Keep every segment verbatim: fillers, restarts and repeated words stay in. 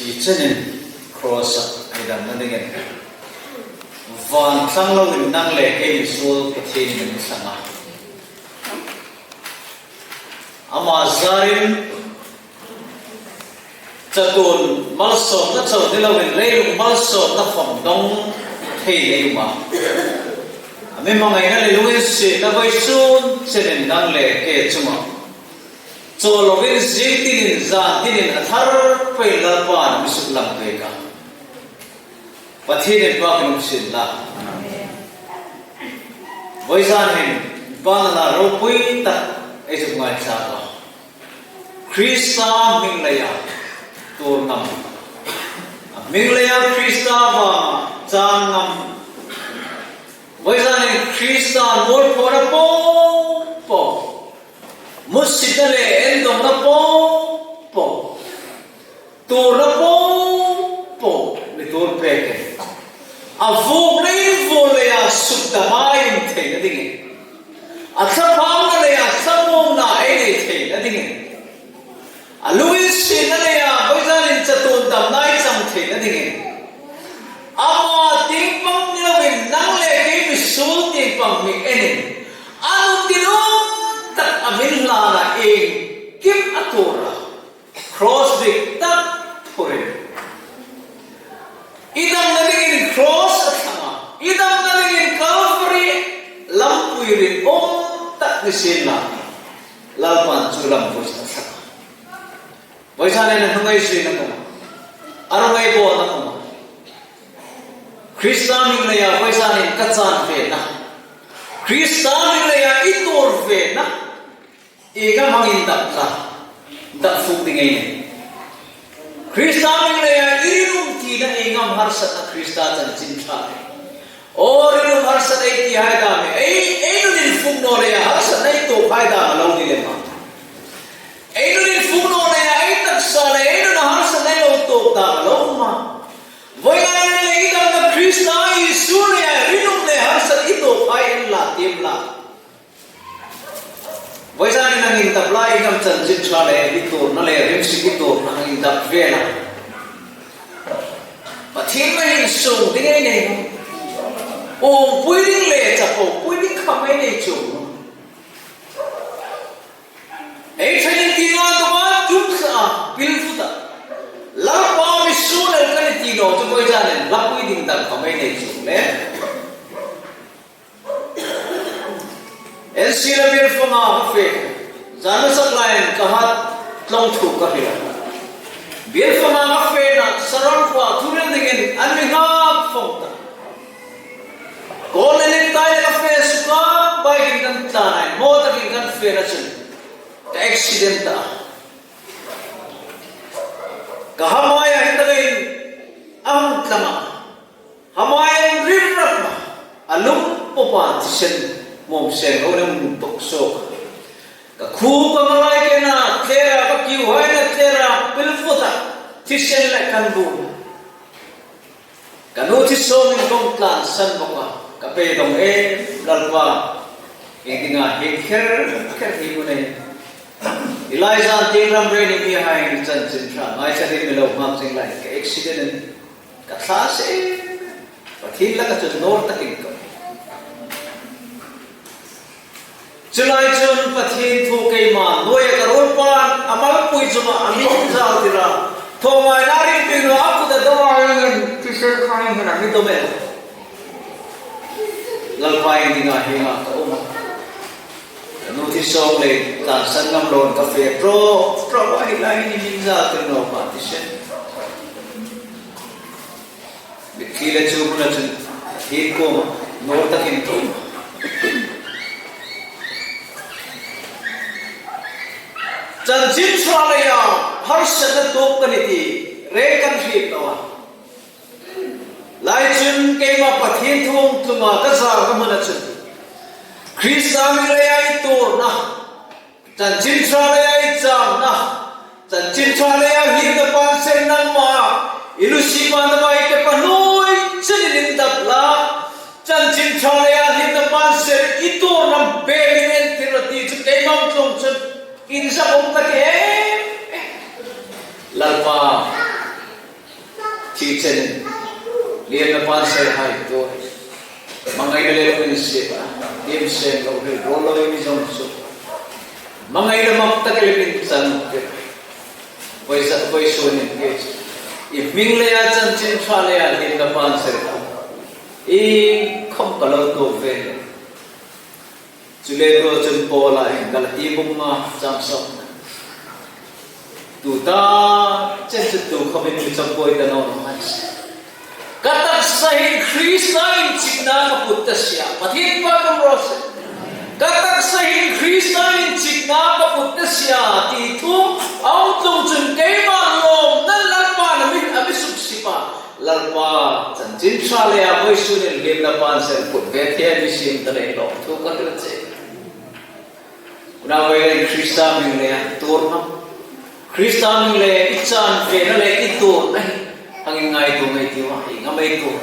Ti chenin cross-a i damna dingin van thlang loin nang le kei mi suol Pathienin a mi thlang a. Ama zarin chatuon malsawmna chau ni loin leilung malsawmna khom dong thei nei um a. A mi hmangaina le lunginsietna vawisun chenin nang le kei chunga chawl loin zing tinin zan tinin a thar pei Lalpan a mi suklang pek a. Pathienin pâkin um sien la. Vawisun hin banna ropui tak ei zuk ngaithlak a. Krista hming leia tuor ngam. A hming leia Krista vanga chang ngam. Vawisun hin Krista mualphona po po, musitna le endongna po po, tuorna po po mi tuor pek a. A vuokna in vuol leia sukdama ei um theina dingin, a thlaphangna leia thlamuongna ei nei theina dingin, a lunginsietna leia vawisun hin chatuon damna ei chang theina dingin, ama tieng pang ni loin nang le kei mi suol tieng pang mi enin, a nunung tak a min hlana iengkim a tuor a. Cross rik tak phurin i damna dingin cross a thlang a. I damna dingin Calvary lampui rinum tak ni sien la. Lalpan chu lampui a thlang a. Vawisun hin a hung ei suina khom, a hung ei bawlna khom, Krista hming leia vawisun hin ka chan vena, Krista hming leia i tuor vena, iengam hang indap la, dap fuk ding ei nih. Krista hming leia i rinum tina iengam harsatna Krista chanchin ṭha. Aw, rinum harsat ei ti hai dam, ei, ei nun infuk naw leia harsatna ei tuok hai dam a lo ni lem a. Ei nun infuk naw leia ei taksa le ei nun harsatna ei lo tuok dam a lo um a. Vawisun hin le i damna Krista Isu leia rinum le harsat i tuok hai inla tiem la. Vawisun hin hang indap la, iengam chanchin ṭha le i tuorna le rimsik i tuorna hang indap ve la. Pathien ma hin sung ding ei nei. Uongpui ding le chapopui ding khom ei nei chuong. Ei ṭhenin tina duma tum sa a, pil fut a. Lalpa mi suol el ka nih ti naw chu vawisun hin hlapui ding dang khom ei nei chuong le. Ensi la biel fanga ka fe. Zan hmasa laiin ka hat tlawng thu ka hril a. Biel fanga ka fena Saron khuoa thuhril dingin an mi ngak fawng ta. Kawlnei le tai ka fe suka, bike-in kan tlan a, maw takin kan fena chun ka accident ta. Ka hamaia hin takin a hung tlang a. Hamaia rin rak ma, a lung popa thisen mawm seng ho le hung tok sawk. Ka khu ka ngai kena tlera, ka kiu haina tlera, pil fut a, thisen le kan bu. Ka nu thi sawmin kong tlansan bawk a, ka beidong em, Lalpa, ieng dinga hieng kher kher hi hmu nei. Hi lai zan tieng ram rei ni mihai chanchin ṭha ngaithlatin mi lo hmang zing lai, ka accident a nih. Ka thla se, Pathien laka chun nawr takin ka um. Chu lai chun Pathien thu keima hnuoia ka ruolpa a malpui chunga a mi zaltir a. Thawngaina ringtu naw a kut a dawng a, iengin thisen kha iengin a mi dawm el. Lalpa, ieng dinga hienga ka um a. Ka nu thi sawk le tlansan ngam loin ka fe tro, tro a, hi lai hin i mi zaltir naw pa thisen. Mitthli le chu hmuna chun Pathien kuoma nawr takin ka um. Chanchin ṭha leia harsatna tuok ka nih ti reng kan hriet naw a. Lai chun keima Pathien thu hung tlunga ka zar ka hmuna chun Krista hming leia i tuorna, chanchin ṭha leia i changna, chanchin ṭha leia hlimna panser nangma, i lu si pa nama i ke pa hnuoi chenin indap la. Chanchin ṭha leia hlimna panser i tuorna bemin entir rawh ti chu keima tlung chun inzak um ka ti em. Lalpa, Ti chen, liemna panserhai tuor, hmangaina le lunginsietna, tiem seng lo hril ruol lo i ni zong chu, hmangaina mak tak le min chan tir. Voisun, voisunin kei chu i hming leia chanchin ṭha leia liemna panserhai iengkhom ka lo tuok ve. Chuleiin chun Paula hin Galati bung nga chang sawm, tuta chen chu tukhawmin mi chawimawi ta naw rawh hai. Ka taksa hin Krista inchikna ka put ta si a, Pathien pa kan ro se. Ka taksa hin Krista inchikna ka put ta si a, ti thu a hung tlung chun keima lawmna Lalpan a mi, a mi suksip a. Lalpa, chanchin ṭha leia voisunin liemna panser put ve thei mi siem ta leiin lawmthu ka hril che. Unau, vawiin Krista hming leia tuor ngam, Krista hming leia i chan vena le i tuorna hi hang inngaituo ngei ei tiu a, ieng am ei tuor?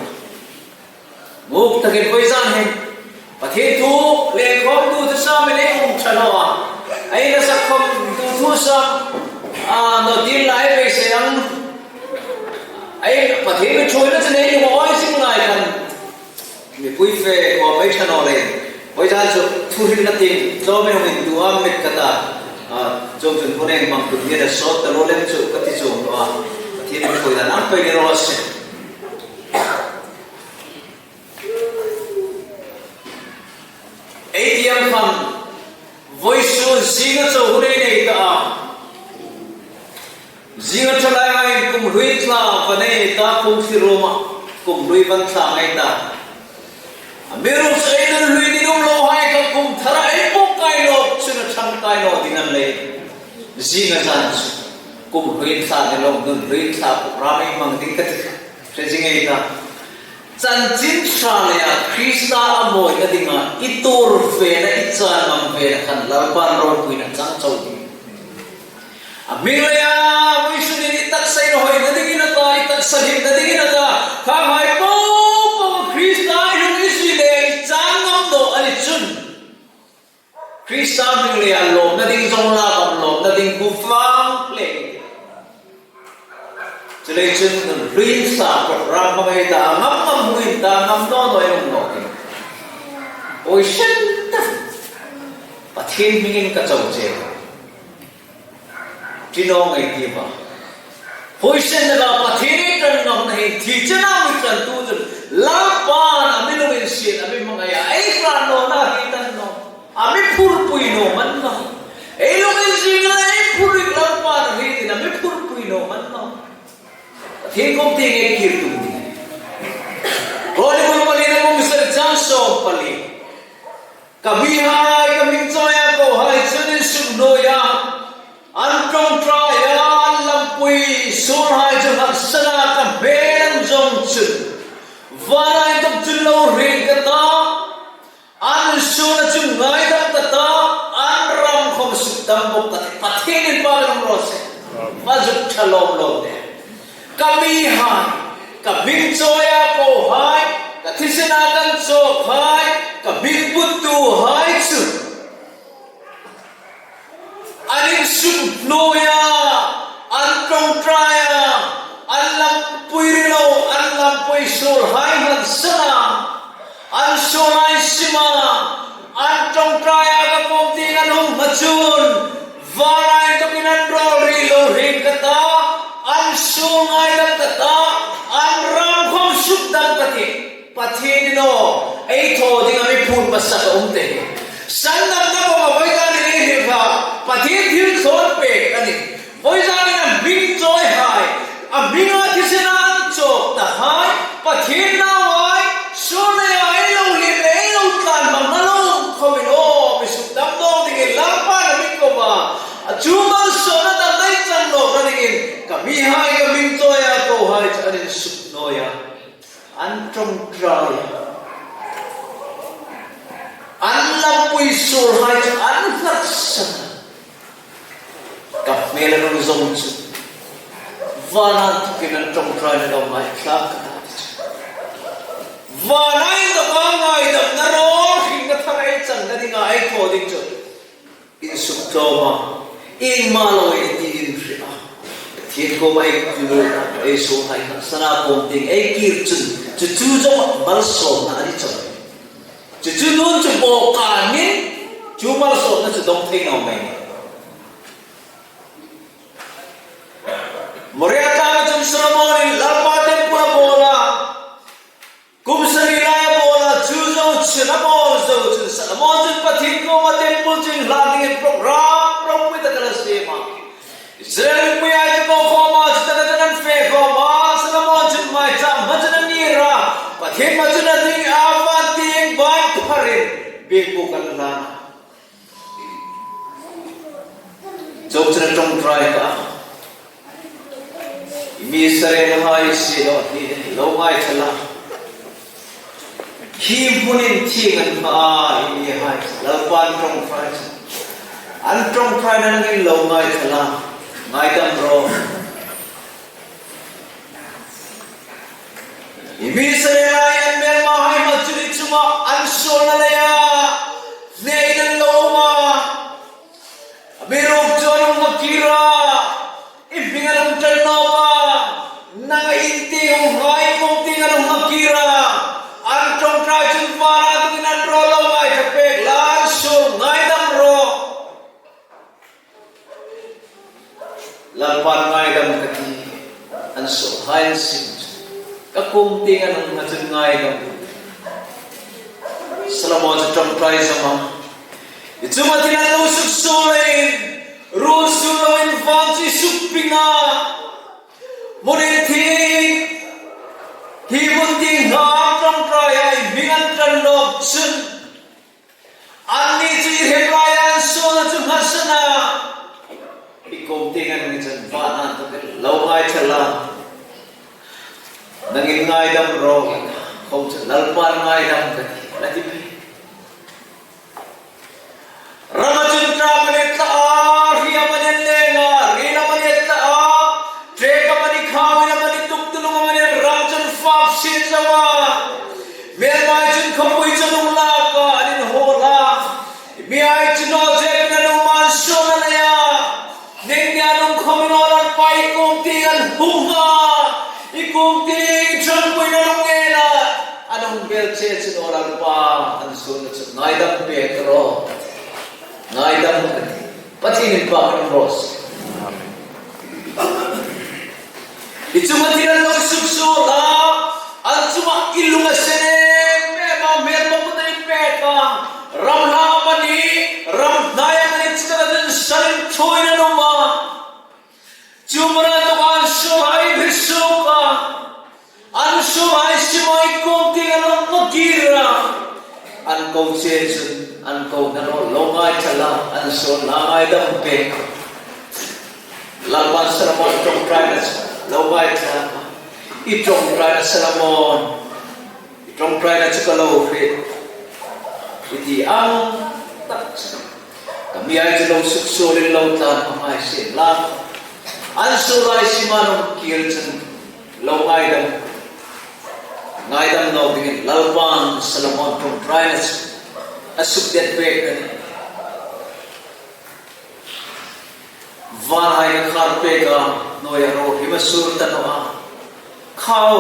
Muk takin voizan hin Pathien thu le khawmtu thusam ei um ṭha naw a, ei nasa khawmtu thusam, a, naw tin lai beisei ang, ei Pathien mi ṭhuoina chu nei ni maw ei zing lai khan mipui fe khawm ei ṭha naw leiin, voizan chu thuhrilna tieng tlawmin hung intuok am mit ka ta, a, chuongchun hun ei hmang tum hi a sawt ta lo lem chu ka ti chuong naw a, Pathien mi ṭhuoina nang pei ni raw se. Ei ti ang khan, voisun zinga chau hun ei nei ta a. Zinga ṭhalaihai kum hlui thla va nei ta, kum thli ruoma kum hlui va thla ngei ta. Amiruokchu ei nun hlui ding um lohai kha kum thara ei pawk kai naw chun a ṭhang kai naw ding a ni leiin, zinga zan chu kum hlui thla ni lo, nun hlui thla program ei hmang ding ka ti kha. Hre zing ei ta. Chanchin ṭha leia Krista a mawina dinga i tuor vena, i chan ngam vena khan Lalpan ropuina chang chau ding. A hming leia voisunin i taksa inhawina dingin a ta, i taksa hlimna dingin a ta, kha hai po po Krista i hung i zui le i chan ngam naw a ni chun, Krista hming leia lawmna ding zong la, lawmna ding bu vang le. Chuleiin chun nun hlui thla program hmang ei ta, ngam ngam hung in ta, ngam naw naw ei um naw ding. Oi, hre ta. Pathien hmingin ka chau che. Ti naw ngei ei tiu a. Voisun leia Pathien ei ṭan ngamna hin thi chena mi ṭantu chun Lalpan a mi lunginsiet, a mi hmangai a, ei ran nawna hi tan naw, a mi phurpui naw man naw. Ei lunginsietna ei phurpui Lalpan a hi tiin a mi phurpui naw man naw. Pathien kuom tieng ei kir tum ding. Kronikol palina bung sari chang sawm pali. Ka mihai, ka hming chawia kohai chu an insuknuoi a, an ṭawngṭai a, an lampui suolhai chu harsatna ka hmel an zawng chun, vana inthawk chun lo hrieng ka ta, an suolna chu ngaidam ka ta, an ram khawm sukdam bawk ka tih. Pathien inpâkin um raw se. Va zuk ṭha lawm lawm de. Ka mihai, ka hming chawia kohai, ka thisena kan chawkhai, ka hming buttuhai chu an insuknuoi a, an ṭawngṭai a, an lampui rilo, an lampui suolhai harsatna, an suolhai sima, an ṭawngṭai a, ka kuom tieng an hung hma chun, vana inthawkin an rawl ri lo hrieng ka ta, an suol ngaidam ka ta, an ram khawm sukdam ka tih. Pathienin aw, ei thaw ding a mi phur hmasak a um teh. Sandamna bawk a, voizanin ei hriet kha, Pathien thilthaw pek a nih. Voizanin a hming chawihai, a hminga thisena an chawk tahai, Pathien nauhai, suol leia ei lo hlim le ei lo tlan hmangna lo um khawmin aw, mi sukdam nawk dingin Lalpan a mi ko a. A chu malsawmna dam ei chang nawkna dingin, ka mihai, ka hming chawia kohai chu an insuknuoi a, an ṭawngṭai a, an lampui suolhai chu an harsat a. Ka hmel an zawng chun, vana inthawkin an ṭawngṭaina lo ngaithlak ka ta. Vana inthawka ngaidamna rawl hringna thar ei channa dinga ei thaw ding chu, insuktlawm a, iengma lo ei ti inhriet a. Ei kuoma ei kir, ei suolhai kha sana kuom tieng ei kir chun, chu chu zo malsawmna a ni chau. Chu chu nun chu bawk kha ni, chu malsawmna chu dawng thei naw mei. Moria tlanga chun Solomonin Lalpa temple a bawl a. Kum sari lai a bawl a, chu zo chun a bawl zo chun Solomon chun Pathien kuoma temple chu inhlan dingin program ropui tak a la siem a. Israel mipui hai chu ko khawm a, chu taka chun an fe khawm a, Solomon chun maicham hma chun a ngir a, Pathien hma chun a ding a, van tieng ban pharin biekbuk an hlan a. Chun a ṭawngṭai kha, "I mi Israelhai, si lo hi lo ngaithla la. Hi hmun inthieng a ni a, i mihai," Lalpan ṭawngṭai chu. "An ṭawngṭaina nangin lo ngaithla la. Ngaidam ro. I mi Israelhai, an hmelmahai hma chu i chunga an suolna leia hneiin an lo um a. Amiruokchu an hung ngha kir a, i hming an hung ṭan nawk a. Nang inthieng hung hai kuom tieng an hung ngha kir a. An ṭawngṭai chun vana dingin an ro, lo ngaithla pek la, an suol, ngaidam ro." Lalpan ngaidam ka ti, an suolhai an sim. Ka kuom tieng an hung ngha chun ngaidam. Solomon chu ṭawngṭai zom a. I chunga thil an lo suksuol leiin, ruo suol loin van chu i sukping a. Hmun inthieng, hi hmun tieng hang ṭawngṭai a, i hming an ṭan nawk chun. Anni chu i hrem laia an suolna chu nghatsan a. I kuom tieng an hung ngha chun vana tu lo ngaithla la. Nangin ngaidam ro, khawm chu Lalpan ngaidam ka ti, la ti pei. Rama chun ṭap a ni tlat a, hri amanih leng a, rin amanih tlat a, ṭek amanih, khau in amanih, tuk tulung amanih, ram chun fak si zo a. Hmelmahai chun khawpui chun an lak a, an inhawl a. Mihai chu naw zepin an um a, an suolna leia. Ningniah an um khawmin, "Aw Lalpa, i kuom tieng an hung a, i kuom tieng ṭhangpuiin an hung ngên a, an hung bel che chun, aw Lalpa, an suolna chu ngaidam pek ro. Ngaidam ka ti." Pathien inpâkin um raw se. Amen. I chunga thil an lo suksuol a, an chunga i lung a sen em em a, hmel pakhat ei pek a, ram hla amanih, ram hnai amanih, chutaka chun sal inthuoin an um a. Chu hmuna inthawka an suolhai hre suok a, an suolhai sima i kuom tieng an hung ngha kir a. An ko che chun, an kona lo, lo ngaithla la, an suolna ngaidam pek. Lalpan Solomon ṭawngṭaina chu lo ngaithla. I ṭawngṭaina Solomon, i ṭawngṭaina chu ka lo hriet, i ti ang tak chu. Ka mihai chu lo suksuolin lo tlan hmang hai sien la, an suolhai sima an hung kir chun lo ngaidam, ngaidam naw dingin Lalpan Solomon ṭawngṭaina chu a sukdet pek a nih. Vanhai ka khar pek a, hnuoia ruo hrim a sur ta naw a. Khau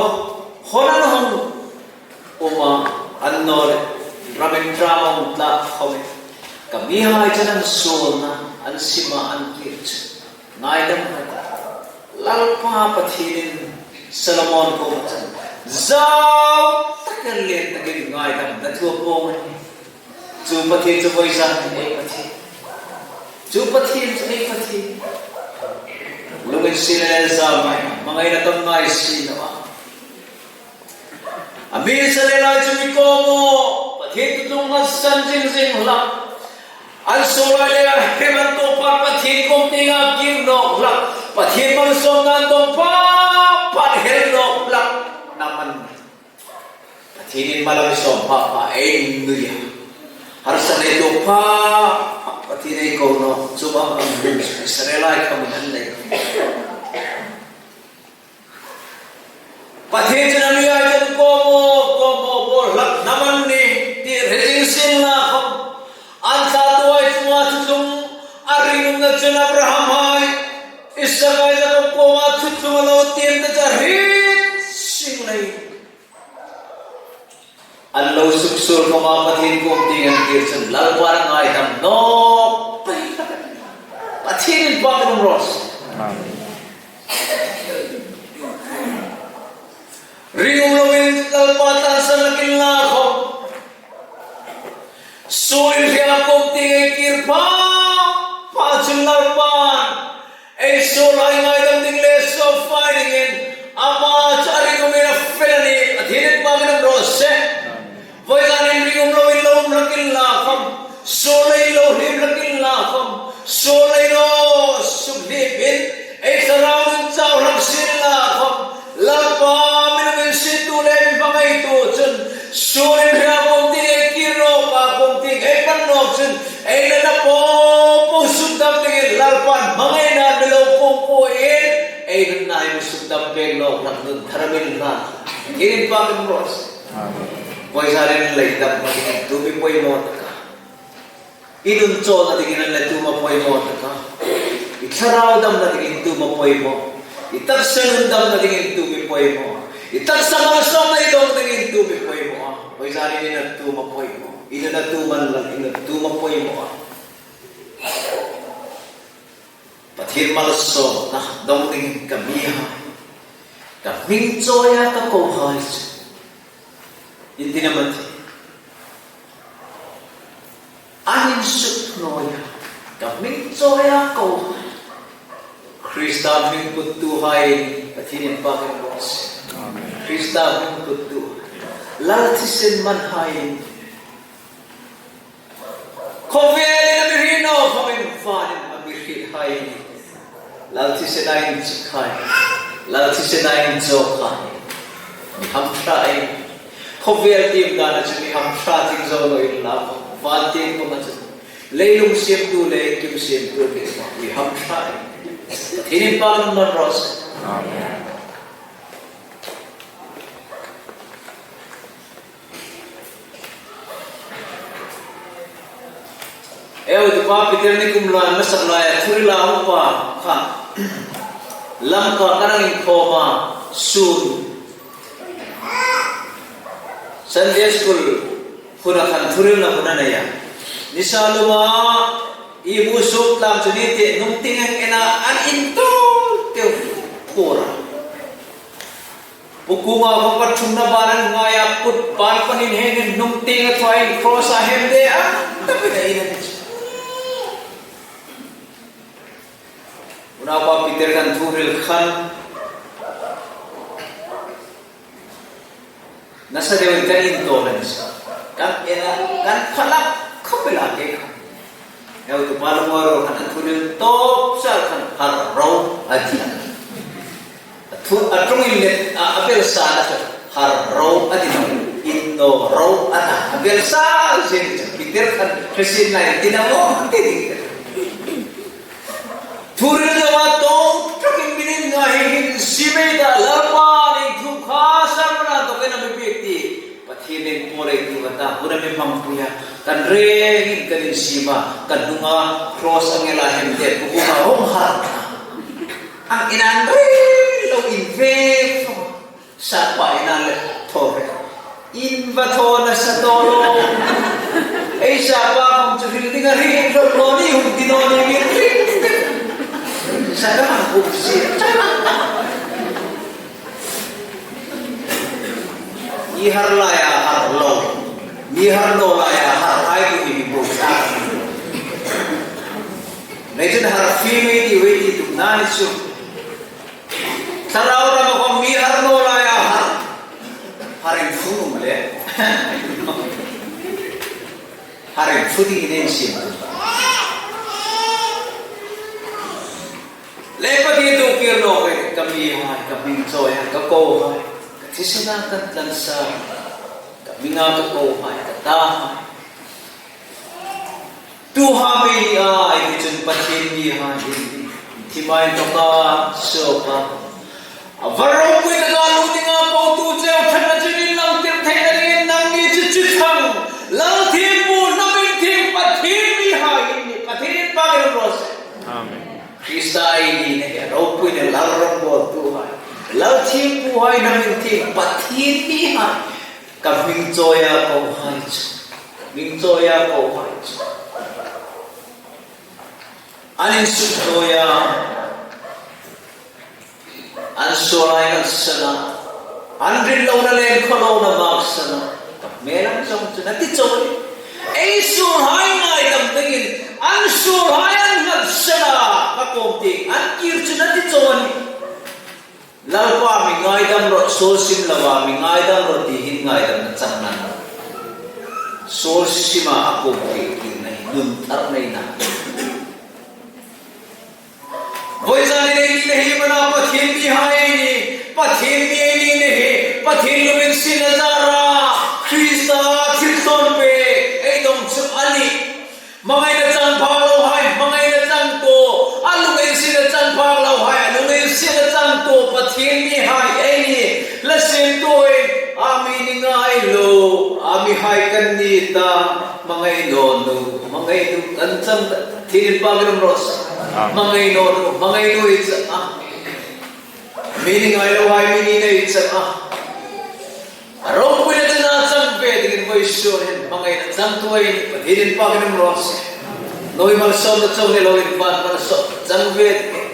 hawn an hung um a, annawleh ramin ṭam a hung tlak khawmin, ka mihai chun an suolna an sima an kir chu ngaidam ka ta. Lalpa Pathienin Solomon kuoma chun zau takin, lien takin ngaidamna thu a puong a nih. Chu Pathien chu vawisun ei Pathien. Chu Pathien chu ei Pathien. Lunginsietna le zau ngaina, hmangaina tam ngai si naw a. A mi Israelhai chu mi kuoma Pathien thu tlung nghatsan zing zing hlak. An suolhai leia hrem an tuok pha, Pathien kuom tienga kir nawk hlak. Pathien malsawmna an dawng pha pha, hel nawk hlak. Nangman Pathienin mal a mi sawm pha pha, ei nui a. Harsatna ei tuok pha pha, Pathien ei ko nawk, chu bang ang hung Israelhai khawmin an nei. Pathien chun a mihai chun kuoma, kuoma bawl hlak hnam an nih ti hre zing sienla khawm, an thlatuhai chunga thu tlung a ring umna chun Abraham hai, Isak hai, Jakob kuoma hriet sing leiin an lo suksuol khawma Pathien kuom tieng an kir chun Lalpan a ngaidam nawk pei. Pathien inpâkin um raw se. Ringum loin Lalpa tlansan lakin la khawm, suolin hria kuom tieng ei kir pha pha chun Lalpan ei suol ei ngaidam ding le sawpfai dingin ama chu a ringumin a fel a nih. Pathien inpâkin um raw se. Vawizanin ringum loin lo um hlakin la khawm, suol leiin lo hlip hlakin la khawm, suol lei lo sukhlipin ei thlarau nun chau hlak sien la khawm, Lalpa, mi lunginsiettu le mi hmangaitu chun suolin hria kuom tieng ei kir nawk a, kuom tieng ei pan nawk chun ei natna po po sukdam dingin Lalpan hmangaina mi lo puong puongin ei natna hi mi sukdam pek nawk hlak nun thar a mi hlan. Inpâkin um raw se. Vawizanin lei dam dingin tu mi poimaw tak a, i nun chawlna dingin an le tu ma poimaw tak a, i thlarau damna dingin tu ma poimaw, i taksa nun damna dingin tu mi poimaw, i taksa malsawmna i dawng dingin tu mi poimaw a. Vawizanin i nun tu ma poimaw, i nun tu man lang i nun tu ma poimaw a. Pathien malsawmna dawng dingin ka mihai, ka hming chawia ka kohai chu, inti na mati, an insuk hnuoia ka hming chawia kohai, Krista hming puttuhai, Pathien inpâkin um raw se. Krista hming puttu, Lal thisen manhai, khawvelin a mi hriet naw khawmin vanin a mi hriethai, Lal thisena inchikhai, Lal thisena inchawkhai, mi hamṭha ei. Khawvel tiem dana chu mi hamṭha ding zo lo inla, van tieng panga chu leilung siemtu le kim siemtu le mi hamṭha ei. Pathien inpâkin um raw se. Ei hautupa Peter ni kum lai, hmasa lai, thuril a hung pa kha Lamka kan hang inkhawm a, sun Sunday school huna khan thurilna hun a nei a. Nisa luma i mu suk tlang chu ni te nung ting ang ena an in to te phura. Pu Kunga khawm pathumna ban an ngai a, kut ban panin hengin hnung tieng a thaw in cross a hem de a, ta pi ta in a ni chu. Unaupa Peter kan thu hril khan, nasa deuin kan intawl a ni chu. Kan en a, kan phalak khawp el a ke khan. Heutupa Lawngawiro khan a thu hril tawp char khan har ro a ti a. A thu, a ṭawng inlet, a, a bel sa a chu har ro a ti naw, in naw ro a ta. A bel sa zing chu Peter khan hresin lai ti naw ti ding. Thu hril naw a tawp ṭawkin min inngai hin si mei ta, Lalpa nei thu kha sermon-a tawkin a mi pek ti. Pathienin Paul ei ti va ta, huna mi hmangpui a, kan rengin kan insiem a, kan hnunga cross angela hem te, Pu Kunga hung har. Ang ina an reng lo in ve fo. Sapa ina le thaw re. In va thaw nasa tawl lo. Ei sapa hung chu hril ding a hril lo lo ni hung ti naw ni min hril. Sa ka hang kum si. I har laia har lo, mi har naw laia har hai tu i bo sa. Nei chun har fie mei ti wei ti tum nai chu. Thlarau rama khawm mi har naw laia har. Har in fung um le. Har in fu ding in insiem. Le Pathien thu kir nawk ei, ka mihai, ka hming chawihai, ka kohai, ka thisena kan tlansa, ka hminga ka kohai, ka tahai. Tu ha mei a, ei ti chun Pathien mihai in, thimai tawka, soka. A var ropui taka lu dinga potu cheu ṭhatna chu inlang tir theina dingin nangni chu chi thang. Lal thiempu, hnam inthieng Pathien mihai in ni, Pathien inpâkin um raw se. Amen. Krista ei nina hi a ropuina Lal rawngbawltuhai. Lal thiempuhai, hnam inthieng, Pathien mihai, ka hming chawia kohai chu, hming chawia kohai chu an insukhnawia, an suolhai kan san a, an rinlona le an khawlona maksan a, ka hmel an zawng chu a ti chau a nih. Ei suolhai ngaidam dingin an suolhai an nghatsan a, ka kuom tieng an kir chu a ti chau a nih. Lalpa, mi ngaidam rawh, suol sim loa mi ngaidam rawh ti hin ngaidamna chang naw nih. Suol sima a kuom tieng tirna hi nun thar nei naw nih. Vawisun ei nina hi mana Pathien mihai ei nih, Pathien mi ei nina hi, Pathien lunginsietna zara, Krista thilthawnpek ei dong chu a nih. Hmangaina chang phak lohai, hmangaina chang tuo, a lunginsietna chang phak lohai, a lunginsietna chang tuo, Pathien mihai ei nih, la siemtuin, a mi ni ngai lo, a mihai kan ni ta, hmangai naw nu, hmangai nu kan chang ta, Pathien inpâkin um raw se. Hmangai naw nu, hmangai nu ei chang a. Mi ni ngai lohai, mi ni nei chang a. A ropuina chena chang ve dingin vawisun hin hmangaina changtu ei nih, Pathien inpâkin um raw se. Nawi malsawmna chau ni loin van malsawmna chang ve dingin.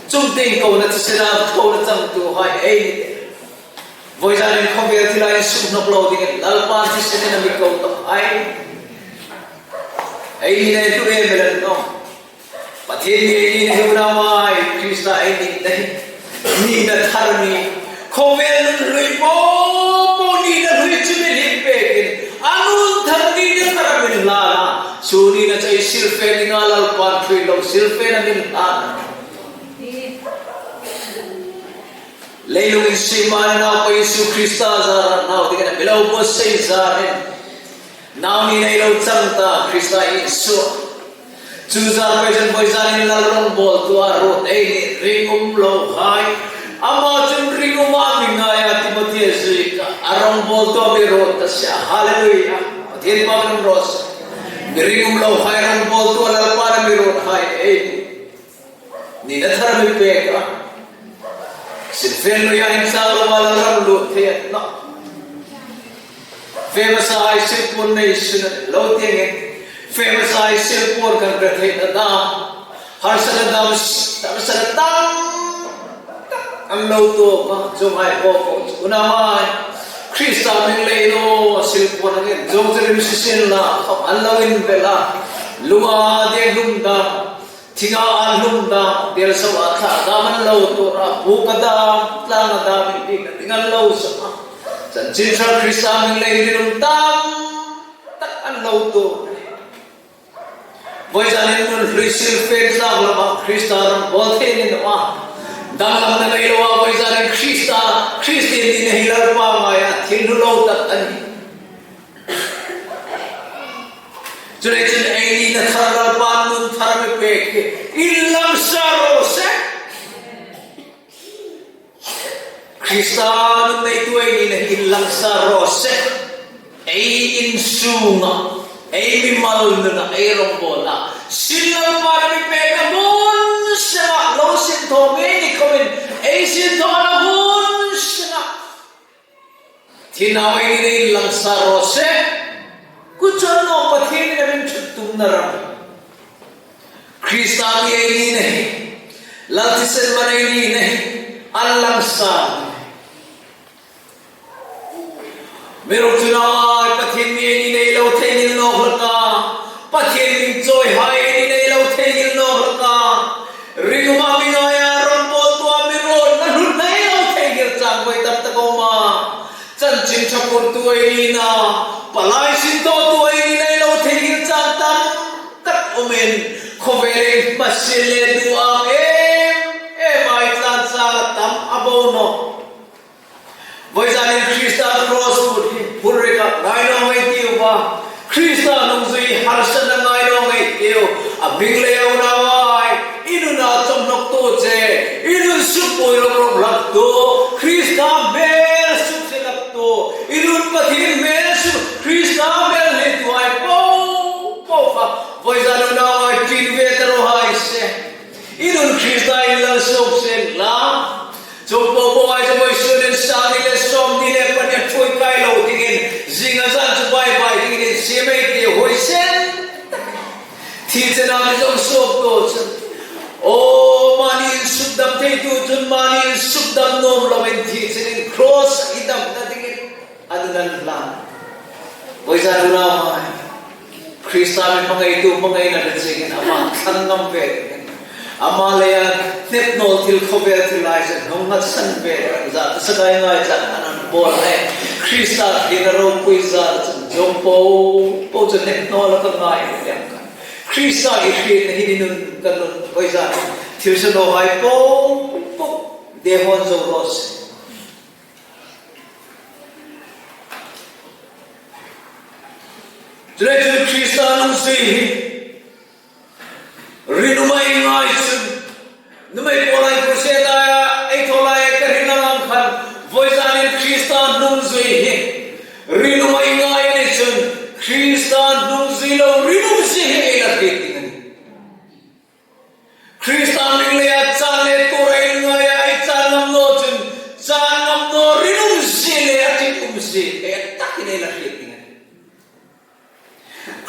Chuong tieng kona thisen a, kona changtuhai ei nih. Vawisun hin khawvel thila insukhnawk lo dingin Lalpa thisenin a mi ko tah a nih. Ei nina hi tu em el a ni naw. Pathien mi ei nina hi unauhai, Krista ei nina hi nina thar a nih. Khawvel nun hlui po po nina hlui chu mi hlim pekin, a nun thar nina thar a mi hlan a. Chu nina chu ei silfen dinga Lalpan hlui lo silfen a mi hlan a. Leilung insiem a Naupa Isu Krista zara nau dingin a mi lo buotsai zarin, nau nina ei lo chang ta, Krista Isu. Chu zar pei chun vawisun hin Lal rawngbawltuin a ruot ei nih, ringum lohai. Ama chun ringuma mi ngai a, Timothy zieka, a rawngbawltuin a mi ruot ta si a. Hallelujah. Pathien inpâkin um raw se. Mi ringum lohai rawngbawltuin Lalpan a mi ruothai ei nih. Nina thar a mi pek a. Silfen luia inchang lova Lal ram lut thei a ni naw. Fe hmasa hai silpuon nei sun a ni lo tieng hin, fe hmasa hai silpuon kan pe theina dam, harsatna dam, harsatna dam tak an lo tuok a, chuonghai po po chu unauhai, Krista hming lei naw silpuon angin chuong chu rim sisin la, khawm an lo inbel a, lunga deng hlum dam, thinga an hlum dam, belso a thla dam an lo tuor a, buk a dam, tlang a dam, inbikna ding an lo zawm a. Chanchin Ṭha Krista hming lei rinum tam tak an lo tuor. Vawisun hin nun hlui silfen tlak lova Krista ram bawl thei ni naw a. Danglamna nei loa vawisun hin Krista, Kristien nina hi Lalpa ngaia thil hlu lo tak a nih. Chuleiin chun ei nina thar Lalpan nun thar a mi pek hi inlangsa raw se. Krista nun neitu ei nina hi inlangsa raw se. Ei insunga, ei mimal nuna, ei rawngbawlna, sin Lalpan a mi pekna hmun senga lo sin thaw mi ni khawmin, ei sin thawna hmun senga Thina ei nina hi inlangsa raw se. Kuchon naw Pathienin a mi ṭhuttumna ram. Krista mi ei nina hi, Lal thisen man ei nina hi, inlangsa. Mi ruok chu unauhai, Pathien mi ei nina ei lo theinghil nawk hlak a. Pathien hming chawihai ei nina ei lo theinghil nawk hlak a. Ringuma mi ngaia rawngbawltua mi ruotna hlutna ei lo theinghil chang voi tam tak a um a. Chanchin Ṭha phurtu ei nina, palai sin thawtu ei nina ei lo theinghil chang tam tak umin, khawvelin hmasin le duh ang em em a tlan chang a tam a bo naw. Vawisun hin Krista cross phur hi phur reka ngai naw ngei tiu a. Krista nungzui harsatna ngai naw ngei tiu. A hming leia unauhai, i nuna chawmhnawktu che, i nun sukbuoi rawp rawp hlaktu, Krista hmel sukse hlaktu, i nun Pathien hmel suk, Krista hmel hleituhai po po kha vawisun unauhai, ṭin ve ta raw hai se. I nun Krista inlang suok sien la. Chuong po po Thi chena mi zong suok tu chun, o, mani insukdam thei tu chun, mani insukdam nuom loin thi chenin cross i damna dingin a nun a hlan. Voizan unauhai, Krista mi hmangaitu hmangaina le chengin ama thlang ngam ve dingin, ama leia hnep nawl thil khawvel thil lai chen hung nghatsan ve dingin, za ka sakai ngai chang an an bawl le. Krista thina ropui zar chun zong po, po chu hnep nawl ka ngai lem ka. Krista i hrietna hi ni nun ka nun, voizan thil sa lo hai po, po, de hon zo ro se. Chuleiin Krista nungzui hi rinum a ngai chun, nuhmei pawlai crusade-a ei thaw lai ka hril ang khan, voizanin Krista nungzui hi rinum a ngai a ni chun, Krista nungzui lo rinum si hi ei la hriet ding a nih. Krista hming leia chan le tuor ei ngai a, ei chan ngam naw chun, chan ngam naw rinum si le a ṭium si ei takin ei la hriet ding a nih.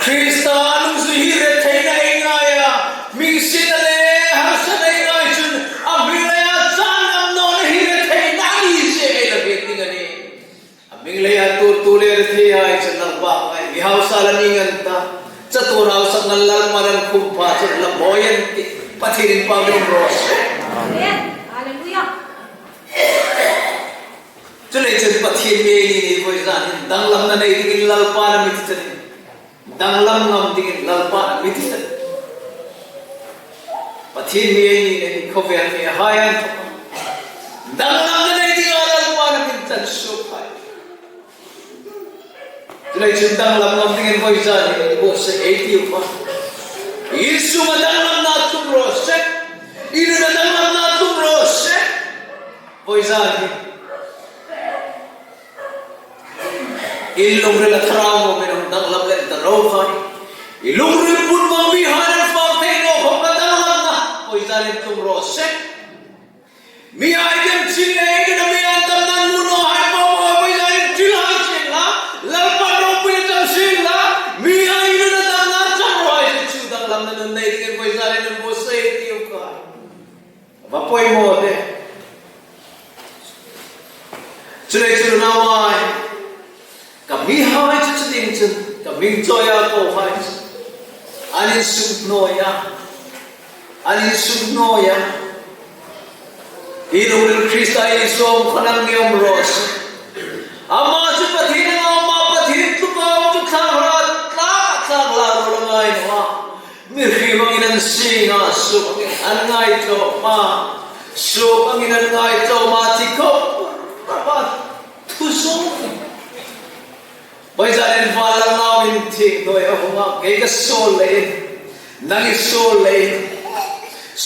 Krista nungzui hi retheina ei ngai a, hming sina le harsatna ei ngai chun, a hming leia chan ngam nawna hi retheina a ni si ei la hriet ding a nih. A hming leia tuor tu le rethei hai chun Lalpa ngai, mi hausa la ni ngan ta. Chatuon hausa ngan Lalpan an khum pha chun la mawi an tih. Pathienin pâk ding raw se. Amen. Hallelujah. Chuleiin chun Pathien mi ei ni ni voizanin danglamna nei dingin Lalpan a mi ti chun. Danglam ngam dingin Lalpan a mi ti chun. Pathien mi ei ni ni khawvel mi hai an thaw. Danglamna nei dinga Lalpan a mi ti chun suok hai. Chuleiin chun danglam ngam dingin voizanin buotsaih ei tiu a. I sunga danglamna tlung raw se. I nuna danglamna tlung raw se. Voizanin i lungrila Thlarau Nuom in danglam lem ta ro khai. I lungril pun mang mi hai an fak thei naw khawm ka danglamna voizanin tlung raw se. Mi ai dem chin le, ei nuna mi an damna hmu naw hai po po, voizanin ṭi hai chin la, Lalpa ropui chang chin la, mi ai nuna damna chang raw hai chu danglamna nun nei dingin voizanin buotsaih ei tiu a. Va poimaw de. Chuleiin chun unauhai, ka mihai chu chu ding chun, ka hming chawia kohai chu an insuknawia, an insuknawia. I lungril Krista insawm khan an ngiom raw se. Ama chu Pathien anga um a, Pathien tluk a um chu thlak hrat, thlak, thlak la ro la ngai naw a. Mihriem angin an sing a, suok angin an ngai tlawm a, suok angin an ngai tlawm a, ti khawp, pa, pa, thu suok. Voizanin vanlalnau inthieng hnuoia a hung a, kei ka suol leiin, nang i suol leiin,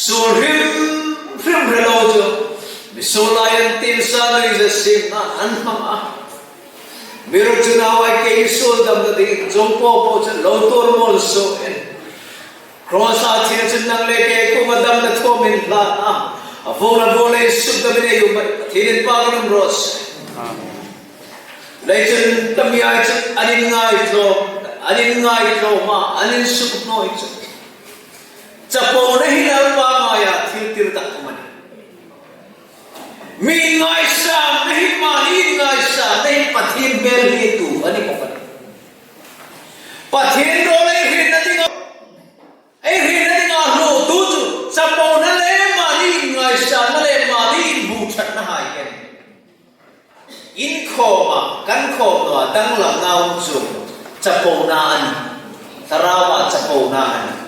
suol hrim hrim hre lo chu mi suol lai an tiem sa nuiza siemna an hmang a. Mi ruok chu unauhai, kei suol damna dingin zong po po chu lo tuor mawl suok in. Cross-a thina chun nang le kei kuoma damna thu a mi hlan a. A vuongna vuong le insukdamin ei um a, Pathienin pâkin um raw se. Chuleiin chun ka mihai chu an inngai tlawm, an inngai tlawm a, an insuknawi chu. Chapona hi Lalpa ngaia thil tir tak khawm a nih. Mi ngaisangna hi, mani ngaisangna hi Pathien hmel hi tu a ni bawk a nih. Pathien rawl ei hrietna dinga, ei hrietna dinga hluotu chu chapona le mani ngaisangna le mani inhmu ṭhatna hai hi a nih. Inkhawma, kan khawm nawa danglamna um chu chapona a nih. Thlarauva chapona a nih.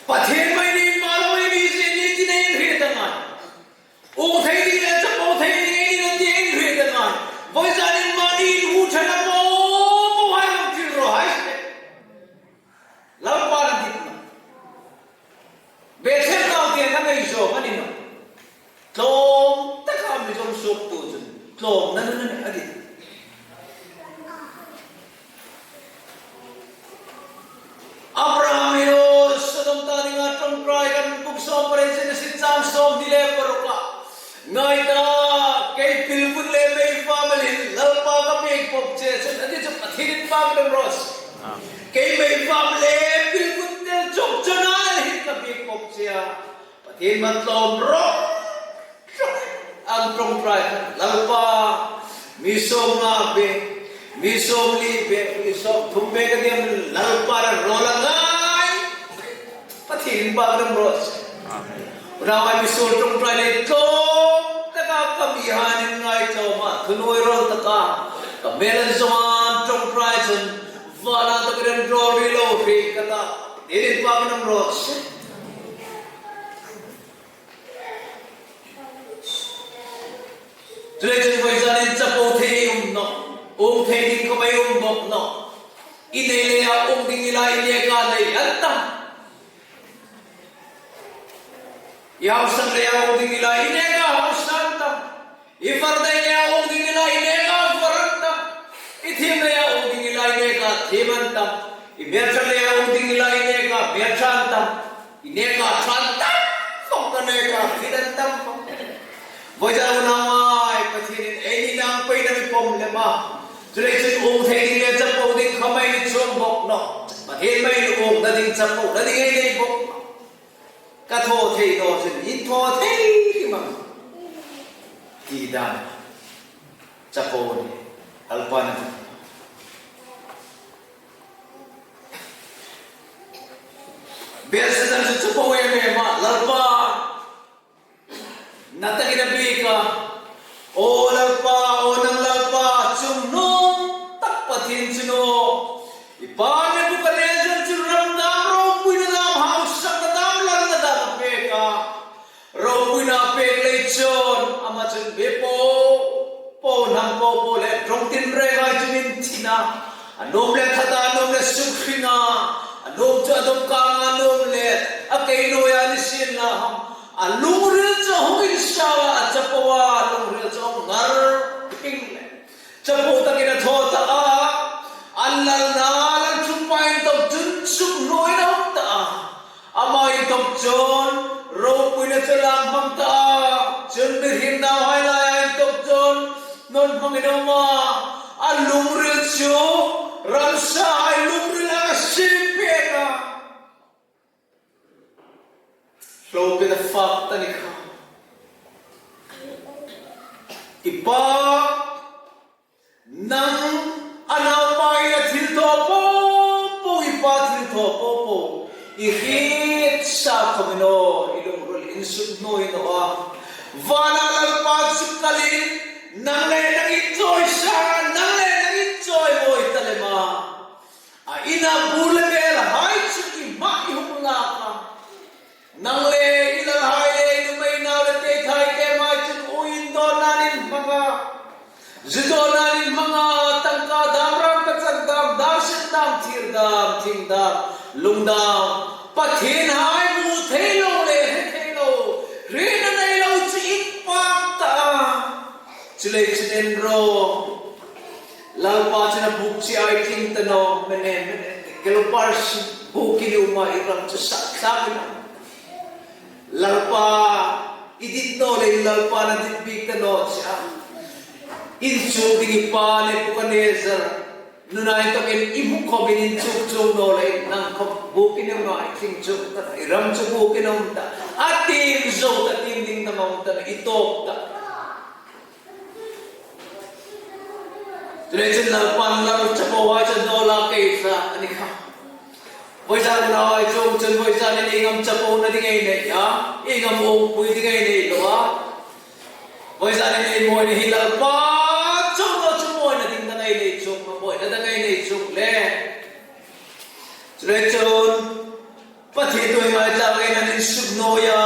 Pathien mani ma lo ei ni si ni ti nei hriet a ngai. Ung thei ding le chapo thei ding ei ni ti ei hriet a ngai. Voizanin mani inhmu ṭhat a po po hai ram thil raw hai se. Lalpa na ditna. Bethel naute na ngei zawng a ni nawh. Tlawm taka mi zong suoktu chun tlawmna nun a nih a ti. Abraham hi lo Sodom ta dinga ṭawngṭai kan bung sawm pariet, Genesis chang sawmhni le paruk a. Ngai ta, kei pilvut le mei va mel hin Lalpa ka biek bawk che chun a ti chu Pathienin pâkin um raw Hin ma tlawm rawp rawp ang ṭawngṭai Lalpa, mi sawmnga bek, mi sawmli bek, mi sawmthum bek ka diem Lalpa ra rawl a ngai. Pathien inpâk ram rawh. Amen. Unauhai, mi suol ṭawngṭai le tlawm taka ka mihaiin an ngai tlawm a, thunuoi rawl taka ka hmêl an zawng an ṭawngṭai chun vana tak ren rawl ri lo hri ka ta. Inpâk ram rawh. Chuleiin vawisun hin chapo thei um naw, um thei ding khawm ei um bawk naw. I nei leia um ding i la, i neka nei an tam. I hausa leia um ding i la, i neka hausa an tam. I var dai leia um ding i la, i neka var an tam. I thiem leia um ding i la, i neka thiem an tam. I hmel ṭha leia um ding i la, i neka hmel ṭha an tam. I neka ṭha an tam. Fawng ka neka fit an tam. Vawisun unauhai, Pathienin eini nang peina mi pawm lem a. Chuleiin um thei ding le chapo ding khawm ei ni chuong bawk naw. Pathien mei ni umna ding, chapona ding ei nei bawk. Ka thaw thei naw chun in thaw thei rim am ti dan chapo ni Lalpan a ti. Belshazzar chu chapo em em a, Lalpa, na takin a biek a. Aw Lalpa, aw nang Lalpa, chungnung tak Pathien chu naw. I pa Nebuchadnezzar chu ram dam, ropuina dam, hausakna dam, lalna dam a pêk a. Ropuina pêk lei chun ama chun mi po po, hnam po po le ṭawng tin rengai chu min thin a. A nuom le that a, a nuom le suk hring a. A nuom chu a dawm kang a, a nuom le a kei nuoi a ni sien la ham. A lungril chu a hung insau a, a chapo a lungril chu a hung ngar phing le. Chapo takin a thaw ta a, an lalna lalṭhungpa inthawk chun suknuoiin a um ta a. Ama inthawk chun ropuina chu a lang hmang ta a. Chun mihriem nauhai laia inthawk chun nawn hmangin a um a. A lungril chu ramsahai lungril a siem pek a. Hlo ka ta fak ta ni kha. I pa, nang a naupa ina thil thaw po po, i pa thil thaw po po i hriet sa khawm i naw, i lungril insuknuoi naw a. Vana Lalpa chu kalin, nang le nang inchawisang, nang le nang inchawimawi ta lem a. A ina bu le bel hai chu i hma i hung lak a. Nang le i lalhai le i nuhmei nau le teithaite hmai chun uoin dawnnain in hmang a. Zu dawnnain in hmang a, tangka dam, ram ka chang dam, dam sen dam, thir dam, thing dam, lung dam. Pathien hai hmu thei lo le hre thei lo, hrietna nei lo chu in pâk ta a. Chuleiin chun en ro. Lalpa chun a bûk chie a, i tling ta naw, mene, mene, tekel, upharsin, bûkin i um a, i ram chu sat tlâk i nih. Lalpa, i dit naw leiin Lalpan a dit bik ta naw chie a. Inchuk ding i pa Nebuchadnezzar nuna inthawkin i hmu khawmin inchuk chuong naw leiin nang khawm bûkin i um a, i tling chuong ta, i ram chu bûkin a um ta. A tiem zo ta, tiem ding dang a um ta, i tawp ta. Chuleiin chun Lalpan Lalpa chapohai chu a dawl a, kei sa a ni kha. Vawisun unauhai, chuongchun vawisun hin ieng am chapona ding ei nei a, ieng am uongpui ding ei nei lo a. Vawisun hin ei mawina hi Lalpa chauh naw chu mawina ding dang ei nei chuong, mawina dang ei nei chuong le. Chuleiin chun Pathien thu ngaithlak leiin an insuknuoi a,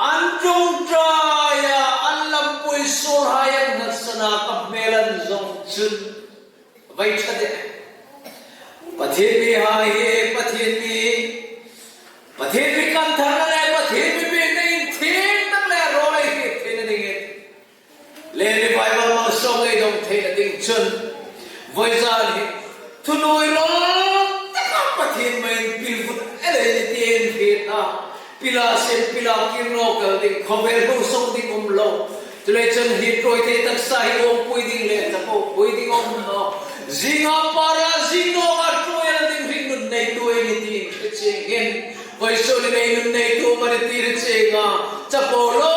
an ṭawngṭai a, an lampui suolhai an nghatsan a, ka hmêl an zawng chun vai ṭha de. Pathien mihai hi, Pathien mi, Pathien mi kan thar le Pathien mi biekna inthieng tak le rawl ei hriet theina dingin le revival malsawm ei dawng theina ding chun, vawisun hi thunuoi rawl taka Pathien mei pilvut el ei ni ti ei hriet a. Pila sien, pila kir naw kal ding, khawvel hung sawng ding um lo. Chuleiin chun hi ṭawi thei taksa hi uongpui ding le chapopui ding um naw. Zinga para, zing nawka ṭawi el ding hringnun neitu ei ni ti ei hre chiengin, Isu ni nei nun nei tu mani ti ri chenga. Chapo lo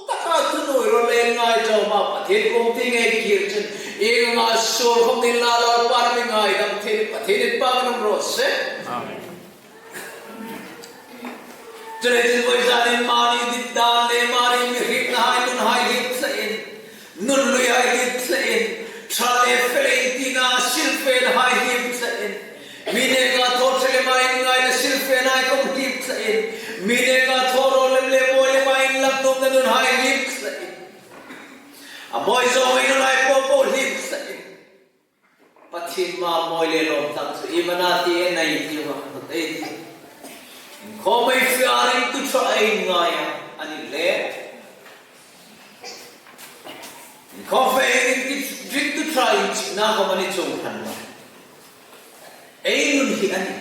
taka tu nui ro le ngai chau ma Pathien kong ti ngai kir chun. Ieng anga suol khom ni la Lalpa mi ngaidam thei Pathien in pang nung ro se. Amen. Chuleiin vawisun hin mani dit dan le mani mi hripna hai nun hai hip sa in. Nun lui hai hip sa in. Ṭha le fel ei tina silfen hai hip sa in. Mi neka thaw ṭha le mani ngaina silfen hai khom hip sa in. Mi neka thaw ro lem le mawi le mani lam nung na nun hai hip sa in. A mawi zo mai nun hai po po hip sa in. Pathien ma mawi le lawm tak chu i mana ti e nei ti ma ei ti. Inkhawm ei fia ringtu ṭha ei ngai a, a ni le. Inkhawm fe ei ringtu, ringtu ṭha ei china khawm a ni chuong hran lo. Ei nun hi a nih.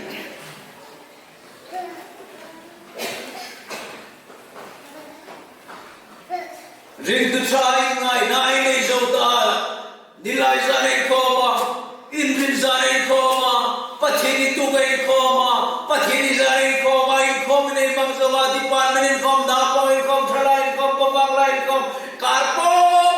Ringtu ṭha ei ngaina ei nei zo ta. Nilai zan ei khawma, inrin zan ei khawma, Pathien i tuk ei khawma, Pathien i zan ei khawma, inkhawm ei mang zo a, department inkhawm, naupang inkhawm, ṭhalai inkhawm, pawpang lai inkhawm, kar po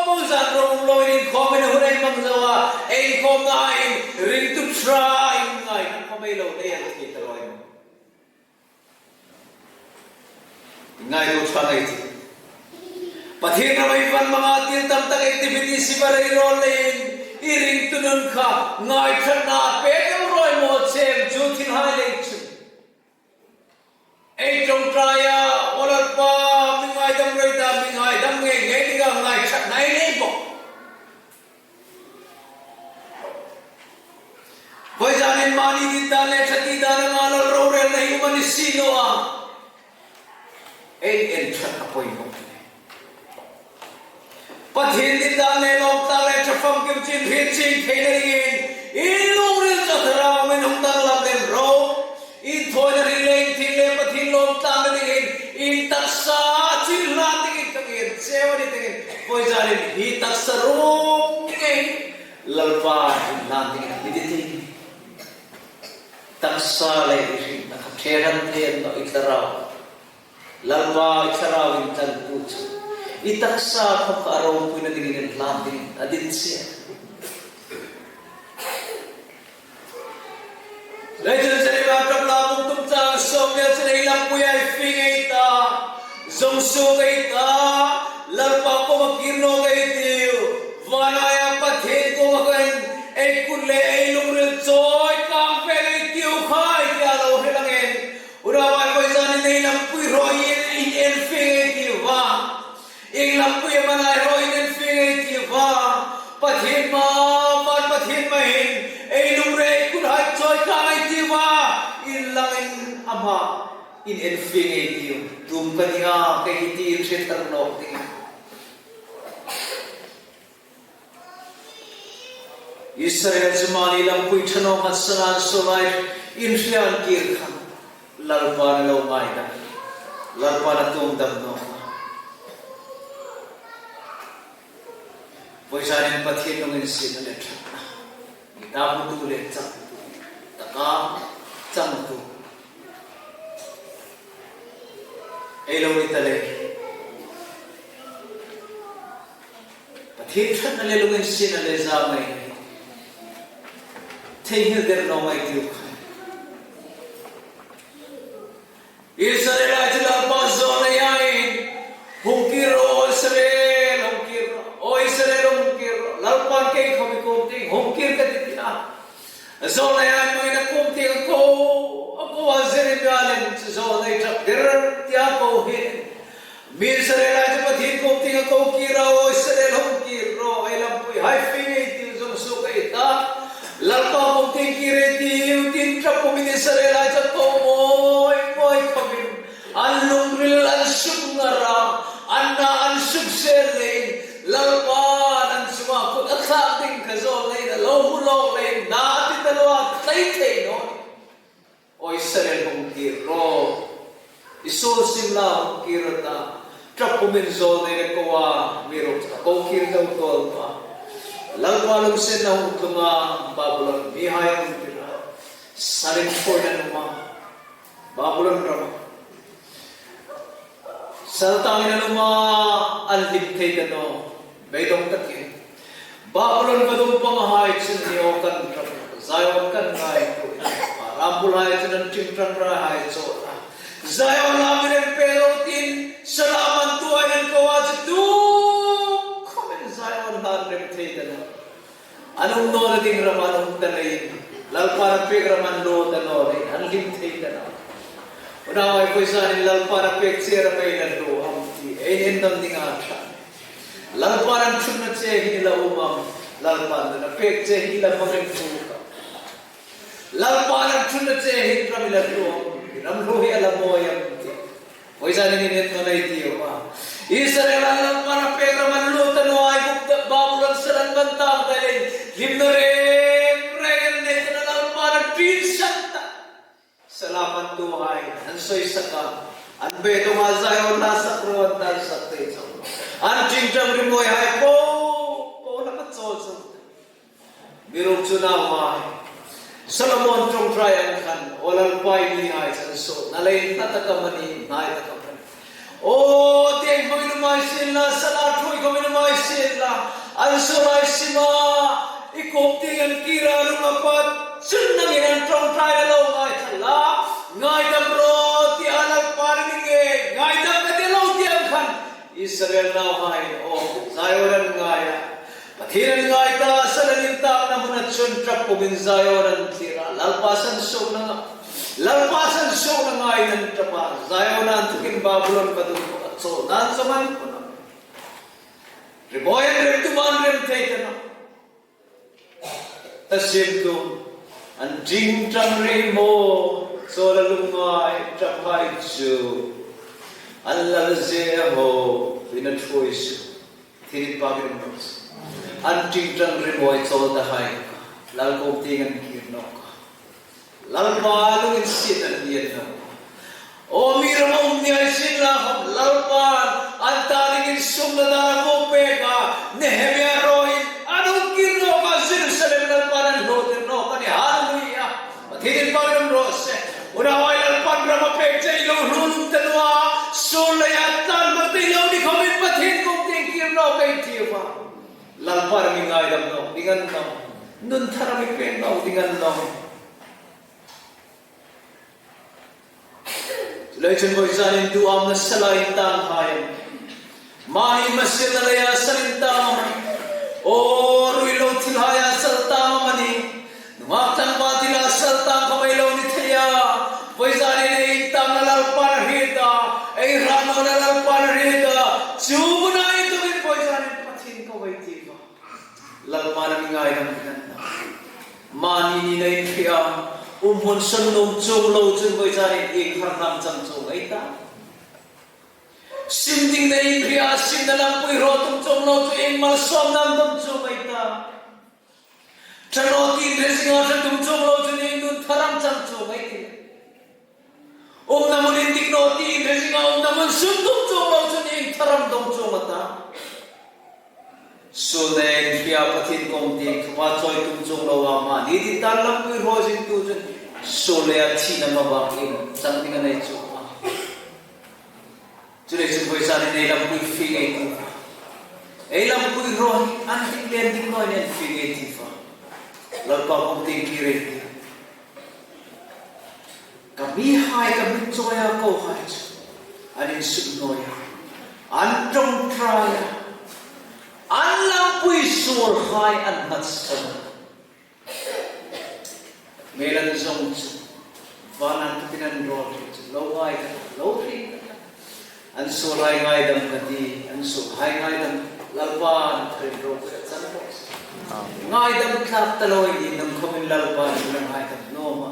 po zan ro um loin inkhawm ei hun ei mang zo a, ei inkhawmna in ringtu ṭha ei ngaina khawm ei lo nei a ti ta rawi. Ngai lo ṭha ngai ti. Pathien ram ei van manga thil tam tak ei ti phiti si ba rei ro leiin, i ringtu nun kha, ngai ṭhatna pek el rawi maw chem chu thil hai lei chu. Ei ṭawngṭai a, aw Lalpa, mi ngaidam rei ta, mi ngaidam ngei ngei ding a ngai ṭhatna ei nei bawk. Vawisun hin mani dit dan le ṭha ti dan anga lal rorelna hi um a ni si naw a. Ei en ṭhat a poimaw. Pathien dit dan le lawm tak le ṭha famkim chin hriet ching theina dingin, in lungril chu Thlarau min hung danglam lem ro. Inthawina hril le inthieng le Pathien lawm tlanna dingin, in taksa chu hlan dingin ka ngen cheu a ni dingin, vawisun hin hi taksa rum ngei Lalpa in hlan dingin mi dit ding. Taksa le i hringna kha ṭhe hran thei naw i thlarau. Lalpa i thlarau inchangtu chu i taksa khawm kha a ropuina dingin hlan dingin a dit che. Leichun Jeremia ṭap la bung thum chang sawm le chun ei lampui ei fing ei ta, zong suok ei ta, Lalpa kuoma kir nawk ei tiu, vanaia Pathien kuoma khan ei kut le ei lungril chawi tlang ve ei tiu khai tia lo hril angin. Unauhai, vawisun hin ei lampui hrawi in en fing ei tiu a. Ieng lampui am a ni hrawi in en fing ei tiu a. Pathien ma, van Pathien ma hin ei lungril ei kuthai chawi tlang ei tiu a. Inlangin ama in en fing ei tiu. Tum ka nia, kei hi ti in hre thar nawk ding. Israel chu mani lampui ṭha naw khat sanga an suol lai, inhriet kir kha Lalpan a lo ngaidam, Lalpan a tuomdam nawk. Vawisun hin Pathien lunginsietna le ṭhatna, mi ta hmutu le changtu, taka changtu ei lo ni ta lei. Pathien ṭhatna le lunginsietna le zam ei nei. Theinghil der naw ei tiu khai. Israelhai chu Lalpa zawlneiin, hung kir ro, Israel, hung kir ro, o Israel, hung kir ro, Lalpan kei khawm i kuom tieng hung kir ka tih tia. Zawlnei hai hmangin a kuom tieng a ko, a ko a, Jeremia lem chu zawlnei ṭap der tia ko hi. Mi Israelhai chu Pathien kuom tieng a ko kir a, o Israel hung kir ro, ei lampuihai fing ei tiu, zong suok ei ta. Lalpa kuom tieng kir ei tiu, tin ṭap pumin Israelhai chu a ko mawi mawi khawmin. An lungril an suk ngar a, an na an suk sel leiin, Lalpan an chunga kut a thlak ding kha zawlneiin a lo hmu lawk leiin, na ti ta lo a, tlai thei naw. O Israel hung kir ro. I suol sim la, hung kir ro ta. Ṭap pumin zawlnei le ko a, mi ruok a ko kir deu tawl ta. Lalpa lunginsietna hung tlung a, Babulon mihai hung kir a. Salim ko na numa. Babulon rama saltangin an um a, an hlim thei ta naw. Beidong takin Babulon vadung pangahai chun ni aw kan ṭap, Zion kan ngaituo. Rambulhai chun an ṭingṭang raihai chawl a, Zion la mi rem pei lo tiin, sala mantuhai an ko a, chu tu khomin Zion la an rem thei ta naw. An um nawna ding ram an um ta leiin, Lalpan a pek ram an lo ta naw leiin, an hlim thei ta naw. Unauhai, vawizanin Lalpan a pek che ram ei la hluo am ti ei inendan ding a ṭha. Lalpan a ṭhutna che hi la um am, Lalpan a pek che hi la hmang em? Lalpan a ṭhutna che hi ram ei la hluo am, ram hluo hi a la mawi am ti vawizanin inendan ei tih a. Israel Lalpan a pek ram an lo ta naw, Aigupta, Babulon sal an man tang ta leiin, hlimna reng reng an nei ta naw, Lalpan a ṭinsan ta. Sala mantuhai an soisak a, an beidong a, Zion la sak ro an ti sak te chu. An ṭingṭang rimawihai po po la ka chawl chu. Amiruokchu unauhai, Solomon ṭawngṭai ang khan, aw Lalpa, i mihai chu an suolna leiin hla tak am a ni, hnai tak am a ni? Aw, tieng hmangin um hai sienla, sala ṭhuoi khawmin um hai sienla, an suol hai sima i kuom tieng an kir a, an hung a pat chun nangin an ṭawngṭaina lo ngaithla la, ngaidam rawh tia Lalpan a mi ngei, ngaidam ka ti lo ti ang khan, Israel nauhai, aw, Zion an ngai a, Pathien an ngai ta, sal an intâkna hmuna chun ṭap pumin Zion an thlir a, Lalpa sansuokna, Lalpa sansuokna ngaiin an ṭap a, Zion an thukin Babulon vadung a chawlna an zong an pun a. Rimawi an rem tum a, an rem thei ta naw. Ta siem tum, an ṭingṭang rimawi, chawl a lungngai ṭaphai chu an lal zie a, hawpin a ṭhuoi suok. Thil inpâkin um rawh se. An ṭingṭang rimawi chawl tahai, Lal kuom tieng an kir nawk a, Lalpa lunginsietna an ni nawk a. Aw, mi rama um ni hai sienla khawm, Lalpan an ta dingin sukna dâr a ko pek a, Nehemia ruolin an hung kir nawk a, Jerusalem Lalpan an hlawtir nawk a nih. Hallelujah. Pathien inpâkin um rawh se. Unauhai, Lalpan ram a pek che i lo hluo lum ta naw a, suol leia tlan hmang thei lo ni khawmin Pathien kuom tieng kir nawk ei tiu a, Lalpan a mi ngaidam nawk ding a ni nawh. Nun thar a mi pek nawk ding a ni nawh. Chuleiin chun vawizanin duhamna sala intânghai, mani hmasielna leia sal intâng am a ni? Aw, ruoi lo thilhaia sal tâng am a ni? Nunghak tlangval thila sal tâng khawm ei lo ni thei a. Vawizanin ei intângna Lalpan a hriet a, ei hrât nawna Lalpan a hriet a. Chu hmuna ei tumin vawizanin Pathien ko ei tiu a, Lalpan a mi ngaidam ding a ni nawh. Mani nina inhriet a, um hmun sawn nuom chuong lo chun vawizanin ieng har hnam chang chuong ei ta? Sim dingna inhriet a, simna lampui hraw tum chuong lo chun ieng malsawmna am tum chuong ei ta? Ṭha naw ti inhre zinga ṭha tum chuong lo chun ieng nun thar am chang chuong ei ti? Umna hmun indik naw ti inhre zinga umna hmun sung tum chuong lo chun ieng thar am dong chuong a ta? Suol leia inhriet a, Pathien kuom tieng thuma chawi tum chuong lo a, mani dit dân lampui hraw zingtu chun suol leia thina mabâkin chang ding a nei chuong a. Chuleiin chun vawizanin ei lampui fie ei tiu a, ei lampui hraw hi an dik le an dik naw nih an fie ei tiu a, Lalpa kuom tieng kir ei tiu. Ka mihai, ka mi chawia kohai chu an insuknawia, an ṭawngṭaia, an lampui suolhai an nghatsan. Hmêl an zawng chu, vân an tukin an rawl chu, lo ngai ka ta, lo hriet ka ta. An suolhai ngaidam ka ti, an suolhai ngaidam, Lalpan ṭhen ro ka chan ro. Ngaidam tlâk ta lo ei ni naw khawmin Lalpan a ngaidam naw am a?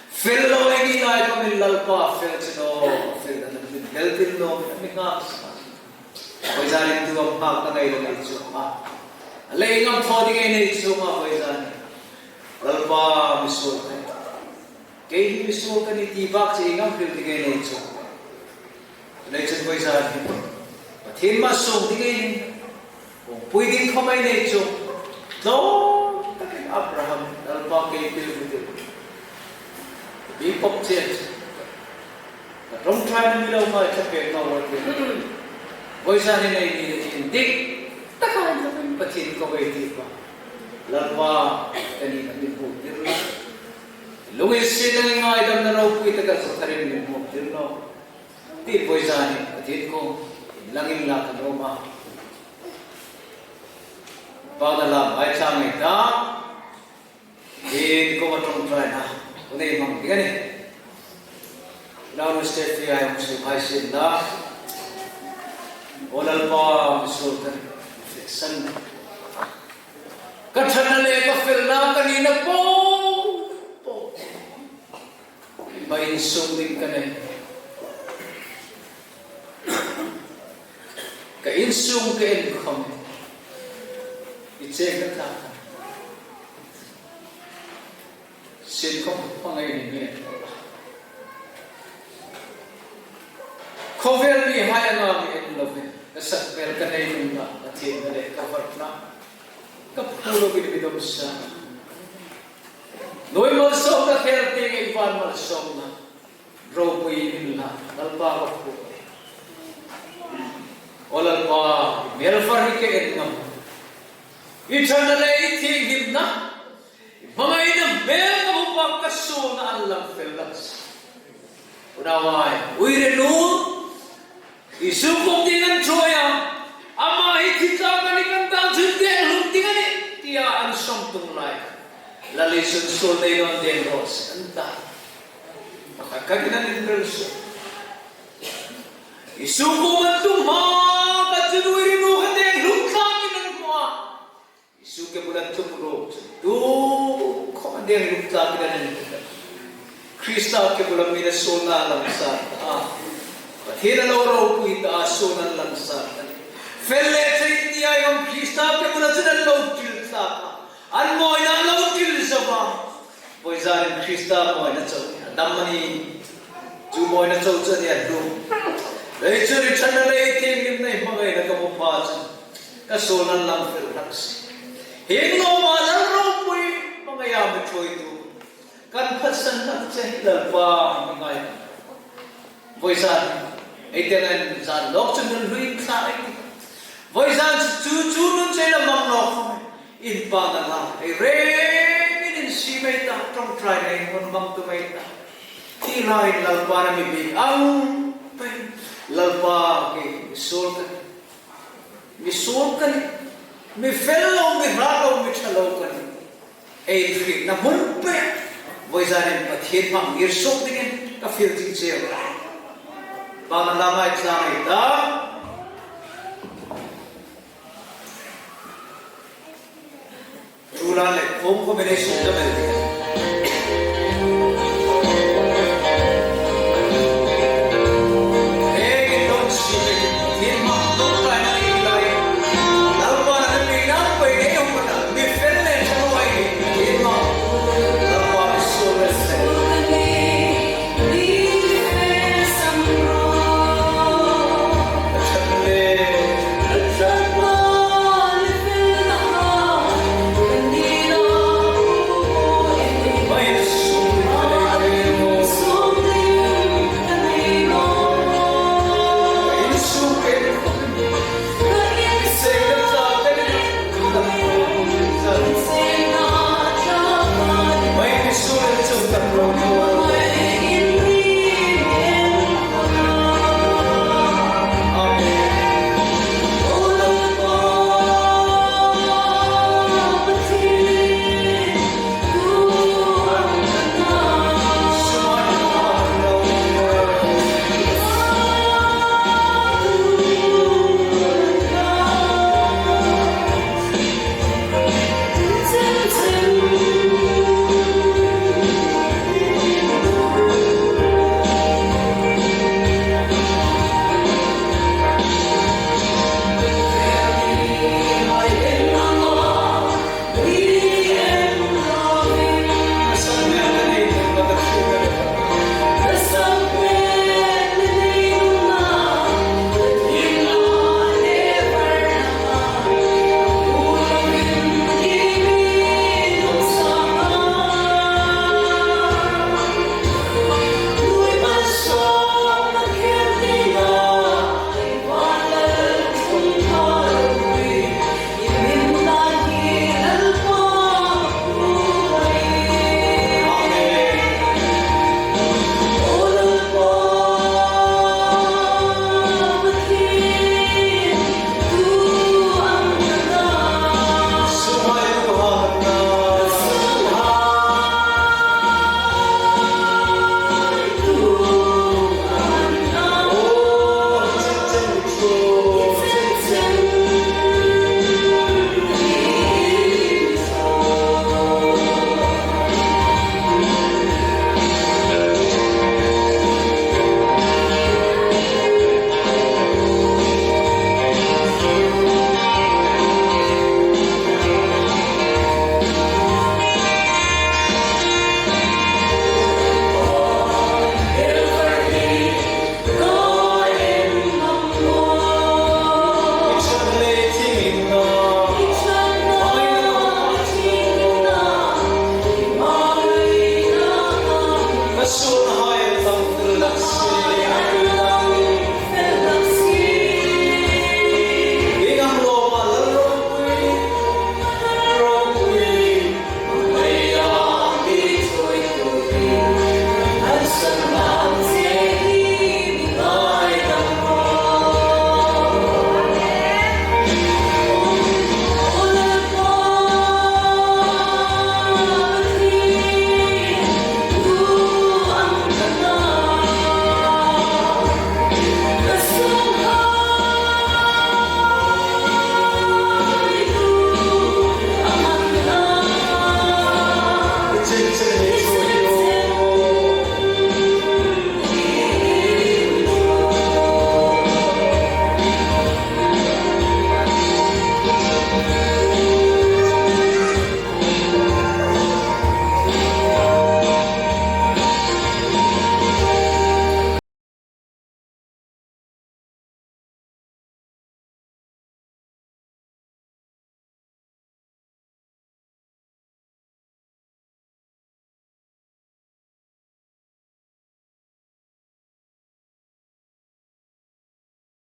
Fel lo ei ni lai khawmin Lalpa fel chu naw, fel na min fel til naw, mi ngak sa. Vawizanin tu am hak ka nei lo nei chuong a, a lei ngam thaw ding ei nei chuong a, vawizanin Lalpa, mi suol ka nih, kei hi mi suol ka nih ti bâk chu ei ngam hril ding ei nei chuong a. Chuleiin chun vawizanin Pathien hmaa suok ding ei nei, kawngpui ding khawm ei nei chuong. Tlawm takin Abraham, Lalpa, kei pilvut i tiu. Bik pawp che chu Ṭawngṭaina mi lo ngaithlak pek naw rawh ti. Vawisun hin ei ni indik taka Pathien ko ei ti pa. Lalpa, ka nina mi hmu tir la. Lunginsietna le ngaidamna ropui taka chu tharin mi hmu tir naw. Ti vawisun hin Pathien ko inlang inla ka nuom a. Pathien lam ei thlak ngei ta. Inkhawma ṭawngṭaina hun ei hmang ding a nih. Nau nu Stefia hung suk hai sien la. Aw Lalpa, mi suol ka nih, feksan. Ka ṭhatna le ka felna, ka nina po po. Hma insung ding ka nei. Ka insung ka en khom. I cheng ka ta. Sin khom hmangai ni nge. Khawvel mihai anga mi en lovin, ka sak vel ka nei nunna, ka thiemna le ka varna. Ka phu lovin mi dom sa. Hnuoi malsawmna khel tieng ei van malsawmna ropui inla, Lalpa ka phu. Aw Lalpa, i hmel far hi ka en ngam. I ṭhatna le i thienghlimna, i hmangaina hmel ka hmu pha, ka suolna an lang fel hlak si. Unauhai, uire nu, Isu kuom ding an ṭhuoi a, ama hi thi tlak a nih, kan dang chu deng hlum ding a nih, tia an sawm tung lai. Lal Isun suol nei naw deng raw se an ta. Pakhat ka kin an inrel suok. Isu kuom an tlung hma khan chun uire nu kha deng hlum tlakin an hmu a. Isu ke bula tlung ruok chu tu khawma deng hlum tlakin an hmu. Krista ke bula mi na suolna langsar ta. Pathien a lo ropui ta, suolna langsar ta. Fel le thei ti ei um Krista ke bula chun an lo ṭil tlak a. An mawina lo ṭil zo a. Vawisun hin Krista mawina chau a dam a nih. Chu mawina chau chu a nih a hlu. Ei chu i ṭhatna le i thienghlimna, i hmangaina ka hmu pha chu. Ka suolna an lang fel hlak si. Hieng lawma Lal ropui hmangaia mi ṭhuoitu. Kan phatsan hlak che Lalpa, mi ngai. Vawisun, ei te ngai zan lawk chun nun hlui thla ei ti. Vawisun chu chu nun che la mang lawk. Inpakna la, ei rengin insi mei ta, ṭawngṭaina hun hmang tum mei ta. Ti lai Lalpa na mi bik ang pei. Lalpa, kei mi suol ka nih. Mi suol ka nih. Mi fel lo, mi hrat lo, mi ṭha lo ka nih. Ei hrietna hmun pei. Vawisun hin Pathien hmang ngir suok dingin ka fiel ching cheu. Pathien lam ei thlak ngei ta. Ṭhuoi le khawm combination ka mel ding.